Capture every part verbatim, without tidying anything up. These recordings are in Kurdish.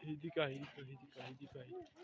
Hêdîka, hêdîka, hêdîka, hêdîka, hêdîka.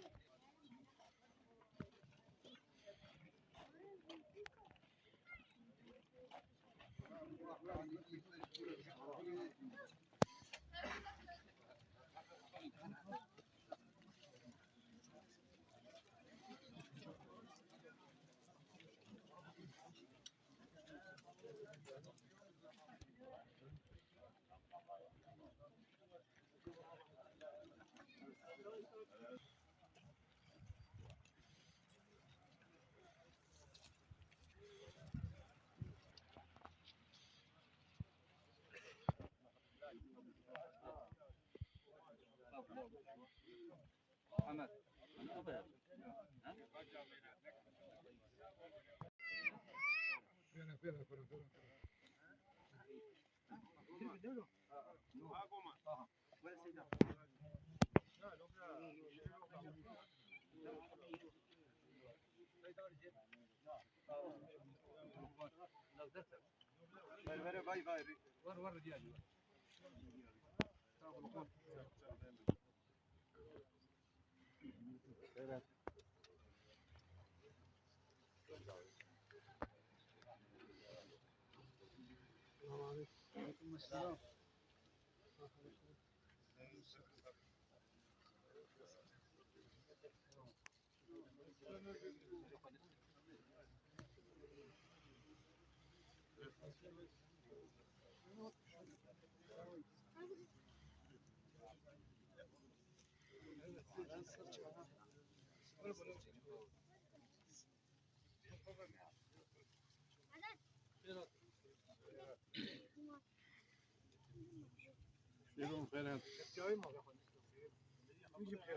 Şêrûn xêr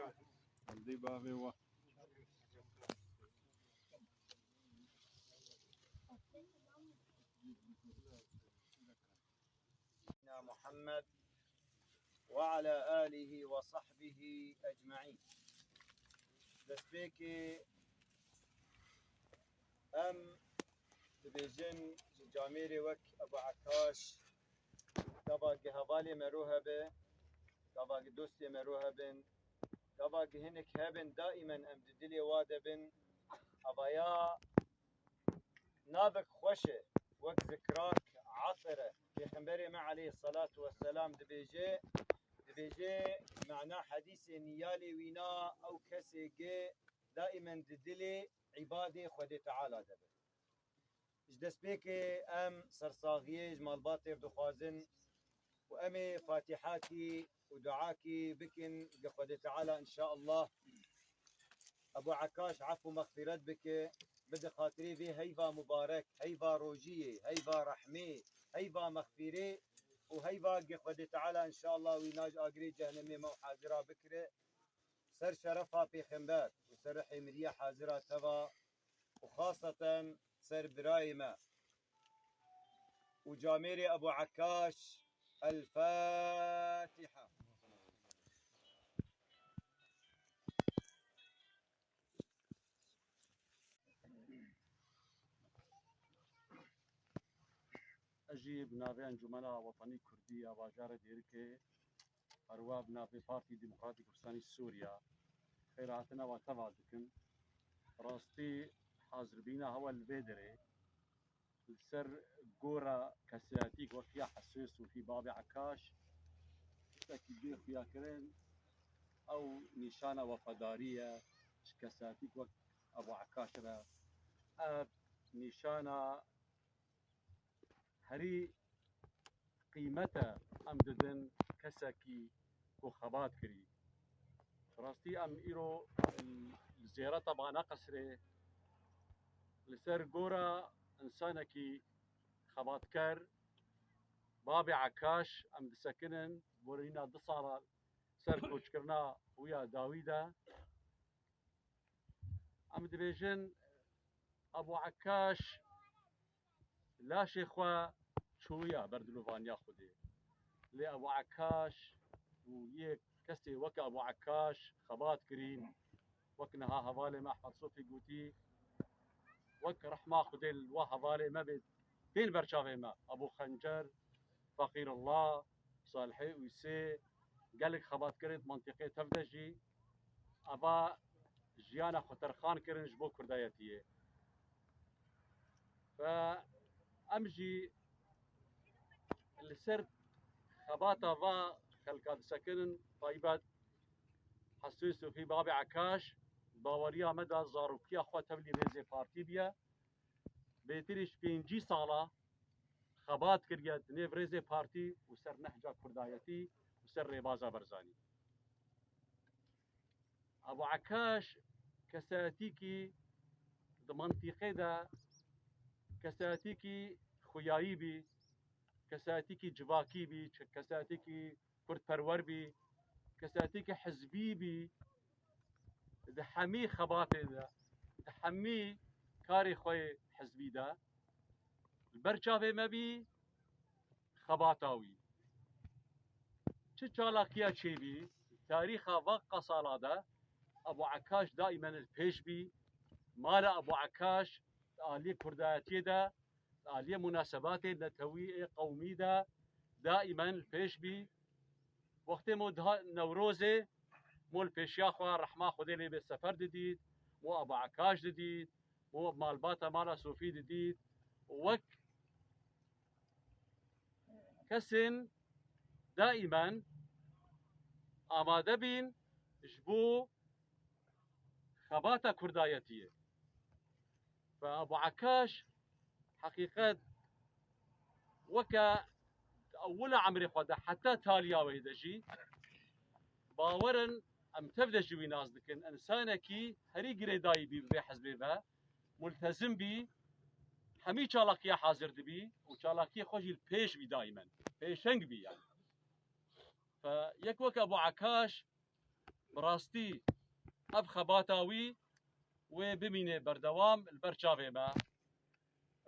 hat. Em dê bavê we. Muhammed ve ala alihi ve sahbihi ecmaîn. Destpêkê em dibêjin ji camêrê wek Ebu Ekaş, gava gi hevalê me ro hebe, gava gi dostê me ro hebin, gava gi hinek hebin, daîmen em di dilê wa de bin. Evaya navek xweş e, wek zikrak, etir e. Pêxemberê me aleyhisselatu vesselam dibêje, dibêje, mana hedîsê niyalê wîna ew kesê ge daîmen di dilê îbadê Xwedê Teala de be. Ji destpêkê em sersaxiyê ji malbatê re dixwazin û em ê fatîhakî û duakî bikin, ge Xwedê Teala înşaallah Ebu Ekaş efû mexfîret bike, bide xatirê vê heyva mubarek, heyva rojiyê, heyva rehmê, heyva mexfîrê û heyva ge Xwedê Teala înşaallah wîna ji agirê cehennemê me û hazira bikire. Ser şerefa Pêxember û ser rihê miriye hazira teva û xaseten ser birayê me û camêrê Ebu Ekaş. El Fatiha. Ez jî bi navê Encûmena Wetanî Kurdî ya bajarê Dêrikê, herwa bi navê Partî Demokratî Kurdistanî Sûriya, xêrhatina we teva dikim. Rastî hazirbîna hewe li vê derê li ser gora kesayetîk wek ya Hesês û hî Babê Ekaş, tiştekî bê xuyakirin, ew nîşana wefadarî ye ji kesayetîk wek Ebu Ekaş re. Ev nîşana herî qîmet e em didin kesekî ku xebat kirî. Bi rastî em îro li zêreta Bana Qesrê li ser gora însanekî xebatker, Babê Ekaş, em disekinin, borîna du sala ser koçkirina wî ya dawî de. Em dibêjin, Ebu Ekaş laşê xwe çûye ber dilovaniya Xwedê. Lê Ebu Ekaş û yê kesê weke Ebu Ekaş xebat kirîn, wek niha hevalê me Ehmed Sofî gotî, wek rehma Xwedê li we hevalê me bê, tên ber çavê me. Ebu Xencer, Feqîrullah, Salihê Ûsê, gelek xebat kirin, mentiqê tev de jî eva jiyana xwe terxan kirin ji bo kurdayetiyê. Ve em jî li ser xebata va xelka disekinin, taybet Hesû Sofî, Babê Ekaş, baweriya me de zarokiya xwe tevlî rêzê partî biye. Bêtirî ji pêncî sala xebat kiriye di nêv rêzê partî û ser nehca kurdayetî û ser rêbaza Barzanî. Abu Ekaş kesayetîkî di mentiqê de kesayetîkî xuyayî bî, kesayetîkî civakî bî, kesayetîkî kurdperwer bî, kesayetîkî hizbî bî, di hemî xebatê de, di hemî karê xwe yê hizbî de, li ber çavê me bî xebata wî. Çi çalakiya çêbî, tarîxa va qasala de Abu Ekaş daîmen li pêş bî. Mala Abu Ekaş di aliyê kurdayetiyê de, di aliyê munasebatê netewî ê qewmî de daîmen li pêş bî. Wextê mo diha Newrozê, mo li pêşiya xwe rehma Xwedê lê bê sefer didît, mo Abu Ekaş didît, mo malbata mala Sofî didît. Wek kesên daîmen amade bîn ji bo xebata kurdayetiyê. Ve Abu Ekaş heqîqet weke di ewila emrê xwe de heta taliya wê de jî bawerin em tev de ji wî nas dikin. Însanekî herî girêdayî bî bi vê hizbê ve, multezim bî, hemî çalakiya hazir dibî û çalakiyê xwe jî li pêş bî daîmen. Pêşeng bî yani. Fe yek wek Abu Ekaş bi rastî ev xebata wî wê bimîne berdewam li ber çavê me.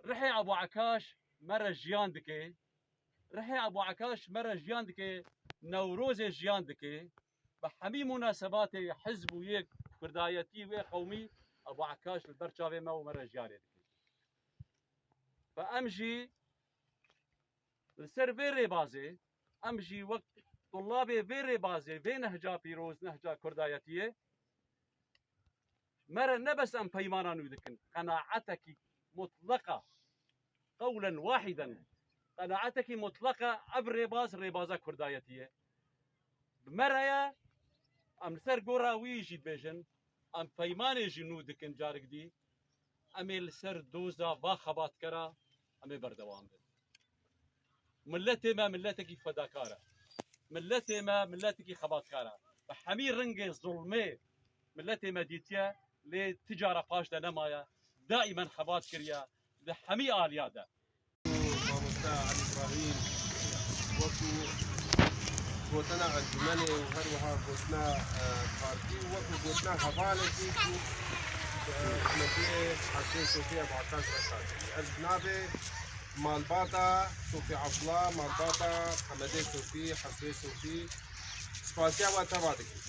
Rihê Abu Ekaş me re jiyan dike. Rihê Abu Ekaş me re jiyan dike, Newrozê jiyan dike. Bi hemî munasebatê hizb û yê kurdayetî wê qewmî Abu Ekaş li ber çavê me û me re jiyanê dike. Ve em jî li ser vê rêbazê, em jî wek tulabê vê rêbazê, vê nehca pîroz, nehca kurdayetiyê, me re ne bes em peymana nû dikin, qenaetekî mutleqa, qewlen wahîden, qenaetekî mutleqa ev rêbaz, rêbaza kurdayetiyê. Bi me re ye, em li ser gora wî jî dibêjin, em peymanê jî nû dikin carik dî, em ê li ser doza va xebatkera, em ê berdewam bin. Milletê me, milletekî fedakar e. Milletê me, milletekî xebatkar e. Bi hemî ringê zulmê milletê me dîtiye, lê ti cara paş de nemaye. Daîmen xebat kiriye, di hemî aliya de. Mamoste Elî Îbrahîm, wekî gotina encûmenê û her wiha gotina, e, partî û wekî gotina hevalekî ku, e, hikûmetê Hesê Sofî Abu Ekaş re şandî. Ez bi navê malbata Sofî Abdullah, malbata Hemedê Sofî, Hesê Sofî, spasiya we teva dikim.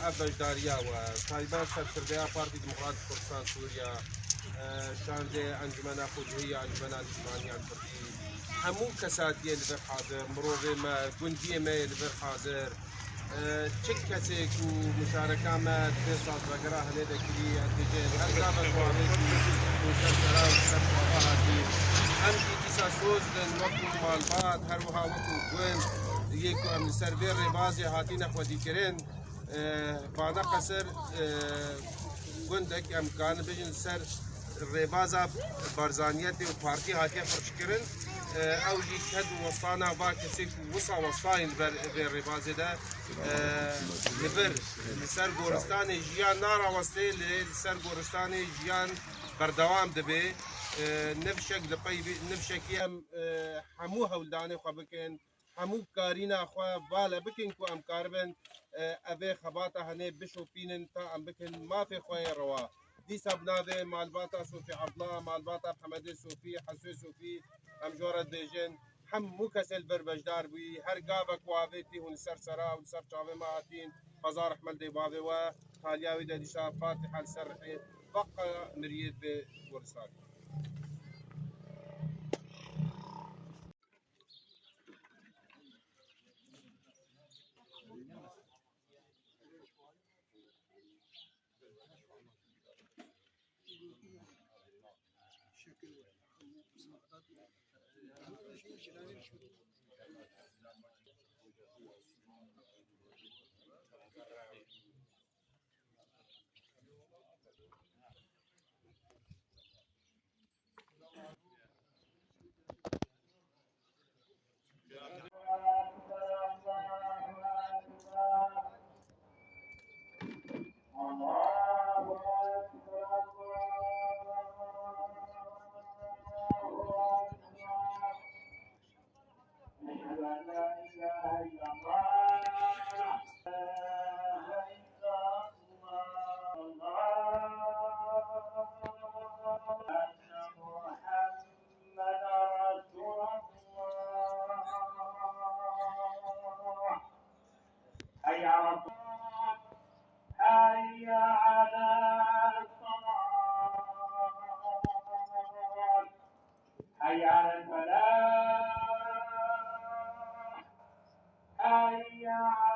Ev beşdariya we, taybet serkirdeya Partî Demokratîk Kurdistan Sûriye, şandê Encûmena Xwedihî ya Encûmena Niştimaniya Kurdî, hemû kesatiyê li vir hazir, mirovê me, gundiyê me yê li vir hazir, çik kesê ku muşareka me di vê sazvegera hinê de kirî, ez dibêjim her gavek ku avêtî û ser sera û ser çava hatî, em jî dîsa soz bin wekû malbat, her wiha wekû gund, yê ku em li ser vê rêbazê hatîne xwedîkirin. Bana qesir, gundek em karin bêjin ser rêbaza Barzaniyetê û partî hatiye firçkirin. Ew jî ked û westana va kesê ku wisa westayîn li ber vê rêbazê de, li vir, li ser goristanê jiyan narawestê, lê li ser goristanê jiyan berdewam dibe. Nifşek li pey vê, nifşekî em hemû hewldanê xwe bikin. Hemû karîna xwe bale bikin ku em karibin, e, evê xebata henê bişopînin ta em bikin mafê xwe yê rewa. Dîsa bi navê malbata Sofî Abdullah, malbata Hemedê Sofî, Hesê Sofî, em ji we re dibêjin, hemû kesê li vir beşdar bûyî, her gavek ku avêtî hûn li ser sera û li ser çavê me hatîn, xweza rehmet dê bavê we, taliya wî de dîsa Fatiha li ser rihê veqa miriyê dibê goristanê. شكل واحد. شيء جنان شو. أشهد أن لا إله إلا الله. لا إله إلا الله. أن محمدا رسول الله. حي على الصلاة. حي على الصلاة. حي على الفلاح. حي على